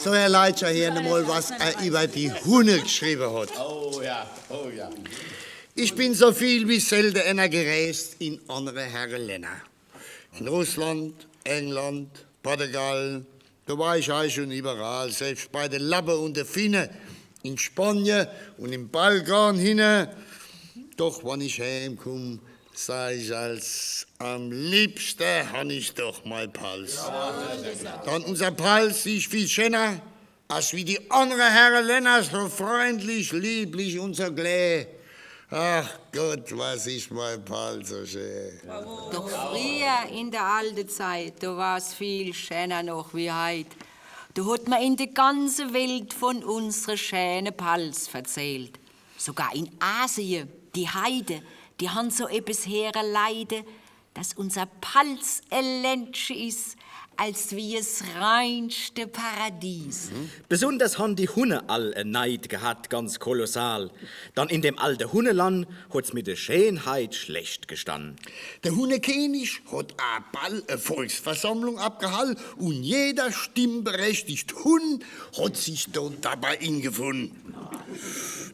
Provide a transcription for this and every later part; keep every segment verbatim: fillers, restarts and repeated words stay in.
Do, Herr Leitscher, hier nochmal, was er über die Hunne geschrieben hat. Oh ja, oh ja. Ich bin so viel wie selde enner gereist in andere Herre Länner. In Russland, England, Portugal, do war ich eigentlich schon überall, selbst bei de Lappe und de Finne, in Spanie und im Balkan hinne. Doch wann ich heemkumm, sag ich als, am liebste han ich doch mei Palz. Dann unser Palz, die is viel schäner, as wie die annere Herre Länner, so freundlich, lieblich und so klä. Ach Gott, was is mei Palz so schä. Doch frieher in der alte Zeit, do war's viel schäner noch wie heit. Do hot mer in de ganze Welt von unsre schäne Palz verzählt. Sogar in Asie, die Heide, die han so eppes here Leide, dass unser Palz e Ländche is, als wie es reinschte Paradies. Besonders han die Hunne all e Neid gehat, ganz kolossal. Dann in dem alte Hunneland hot's mit de Scheenheit schlecht gestann. De Hunnekenig hot a ball e Volksversammlung abgehall und jeder stimmberechtigt Hunn hot sich do dabei ingefunn.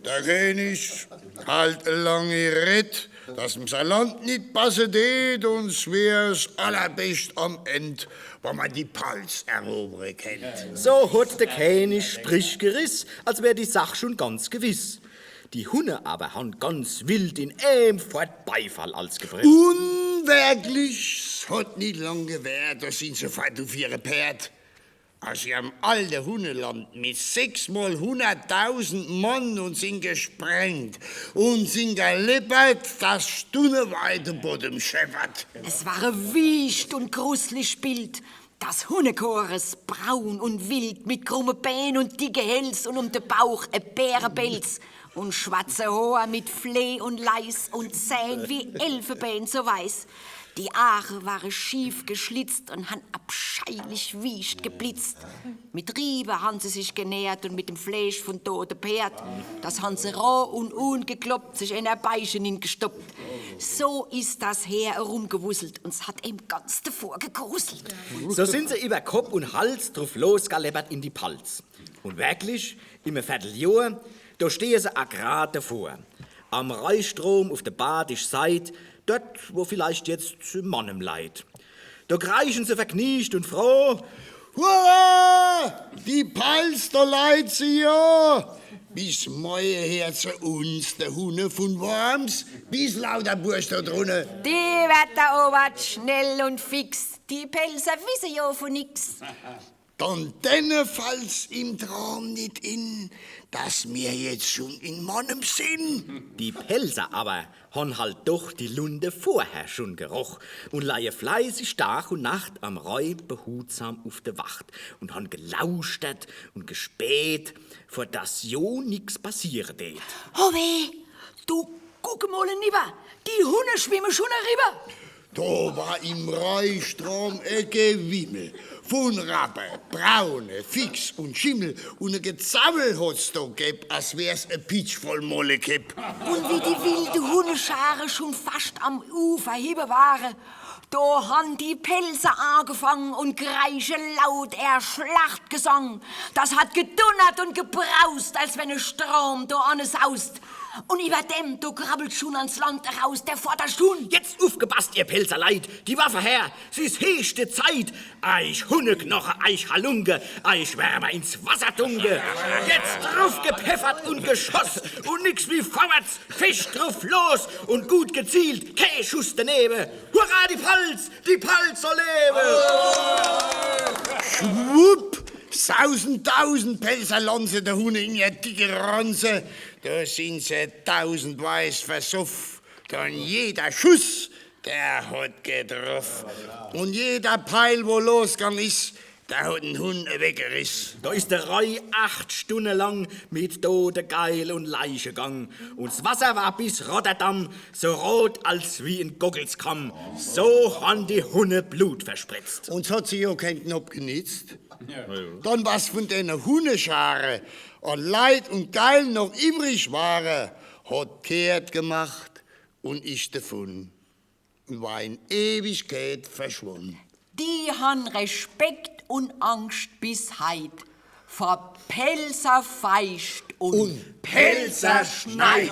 Der Kenig halt e langi Red, dass em sei Land nit basse deet, und s wär s allerbescht am End, wann mer die Palz erobere kennt. So hot de Kenig Sprich geriss, als wär die Sach schon ganz gewiss. Die Hunne aber han ganz wild in eem fort Beifall als gebrellt. Unwirklich, s hot nit lang gewährt, do sin se fort uf ihre Perd. Aus ihrem alte Hunneland mit sechs mol hunnerttausend Mann und sin gesprengt und sin geleppert, dass stunneweite Bodem scheppert. Es war e wiescht und gruslich Bild. Das Hunnechores, braun und wild, mit krumme Been und dicke Häls und um de Bauch e Bärepelz und schwarze Hoor mit Fleh und Leis und Zähn wie Elfebeen so weiß. Die Aache ware schief geschlitzt und han abscheilich wiescht geblitzt. Mit Riebe han se sich genährt und mit dem Fleesch von tote Perd. Das han se roh und ungekloppt sich in e Beiche gestoppt. So is das Heer erumgewusselt und s hat em ganz devor gegruselt. So sin se über Kopp und Hals druf losgaleppert in die Palz. Und wirklich, im e Verteljohr, do stehe se a grad devor. Am Rheistrom uf de badisch Seit, dort, wo vielleicht jetzt Mannem leit. Do kreischen se vergniegt und froh: „Hurra! Die Palz, do leit se jo! Bis moie heert se uns, de Hunne von Worms bis Lauterburg do drunne.“ Die werd erobert, schnell und fix, die Pälzer wisse jo von nix. Dann denne fallt's im Traum nit in, dass mir jetzt schon in Mannem sin. Die Pälzer aber han halt doch die Lunte vorher schon geroch und leie fleißig Tag und Nacht am Rhei behutsam uf de Wacht und han gelauschtert und gespäht, vor dass jo nix passiere deet. Oh weh, du guck mol eniwwer, die Hunne schwimme schon eriwwer. Do war im Rheistrom e Gewimmel von Rappe, Braune, Fix und Schimmel und e Gezabbel hot's do geb, als wär's e Pitsch voll Mollekepp. Und wie die wilde Hunneschare schon fascht am Ufer hiwwe ware, do han die Pälzer agefange und kreische laut ehr Schlachtgesang. Das hat gedunnert und gebraust, als wenn e Strom do anne saust. Und iwwerdem, do krabbelt schun ans Land eraus der Vorderschun. Jetzt ufgepasst, ihr Pälzer Leit, die Waffe her, s is heeschde Zeit. Eich Hunneknoche, eich Halunke, eich Wermer ins Wasser tunke. Jetzt druf gepfeffert und geschoss und nix wie vorwärts, fescht druf los und gut gezielt, kee Schuss denewe. Hurra, die Palz, die Palz soll lewe! Schwupp, sausend tausend Pälzer Lanze, de Hunne in ihr dicke Ranze, do sin se tausendweis versoff. Dann jeder Schuss, der hot getroff. Und jeder Peil, wo losgang is, der hot en Hunn eweggeriss. Do is de Rhei acht Stunne lang mit Dode, Geil und Leiche gang. Und s Wasser war bis Rotterdam so rot als wie en Gockelskamm. So han die Hunne Blut verspritzt. Und s hot se jo keen Knopp genitzt. Dann, was von dene Hunneschare an Leit und Geil noch iwwrig ware, hot kehrt gemacht und is devun und war in Ewigkeit verschwunn. Die han Respekt und Angscht bis heit Vor Pälzer Feischt und, und Pälzer Schneid.